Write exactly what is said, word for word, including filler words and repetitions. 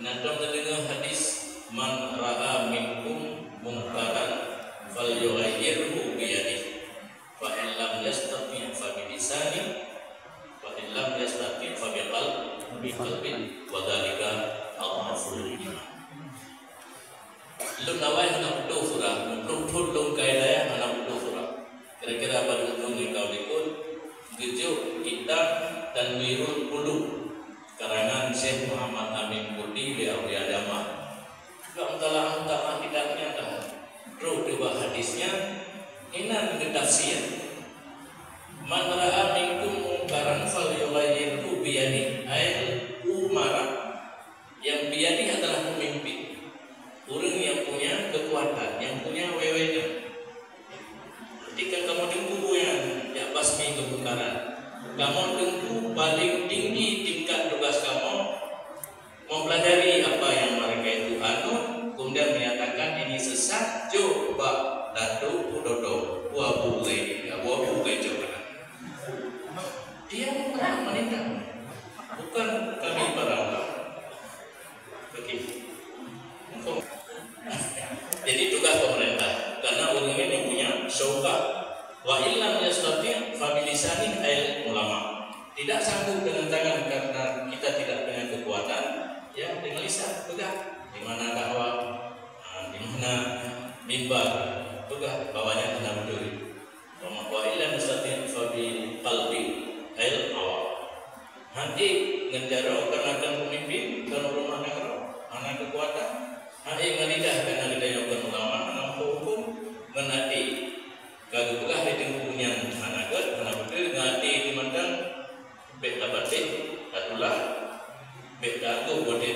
Na tom teudeungoe hadis, "Man ra'a minkum mungkaran falyughayyirhu biyadih, fa in lam yastati' fa bilisani, fa in lam yastati' fa biqal-, biqalbi, wa dzalika adhaful iman." Lôn awai hana putôh surah, muplôh thôn lôn ka ilaya hana putôh surah. Kira-kira padub thôn nyang ka likot, geujok kitab Tanwirul Qulub, karangan Syekh Muhammad Amin Kurdi lé Aulia Damar. Ka mutalaah-mutalaah kitab nyan dah, troh teuba hadis nyan, inan geutafsir. "Man ra'a minkum mungkaran falyughayyirhu biyadih," ai umara. Yang biyadih adalah pemimpin. Ureuëng yang punya kekuatan, yang punya wewenang. Ketika kamoe teungku yang jak basmi kemungkaran, kamoe teungku paling tinggi tingkat tugas kamoe mempelajari apa yang mereka itu anut, kemudian menyatakan ini sesat, jok bak Datuk Pudodo, Abu Ubaid, Abu Ubaid Jabana. Dia yang berhak menindak, bukan kami para ulama. Oke. Jadi tugas pemerintah, karena ureuëng nyan punya syaukat. "Wa illam yastati' fa bilisani," ai ulama. Tidak sanggup dengan tangan karena kita tidak punya kekuatan, ya dengan lisan peugah. Di mana dakwah, ha, di mana mimbar, peugah bahwa nyan hana beutôi. "Wa illam yastati' fa biqalbi," ai awam. Hana ék ngon jaroe karena kon pemimpin, kon ureuëng nanggroe, hana kekuatan. Hana ék ngon lidah karena geutanyoe kon ulama, hana muphom huköm, ngon até. Ka geupeugah lé teungku nyan hana gét, hana beutôi, ngon até jimantong, bék tapatéh, tatulah, bék taanggôp watée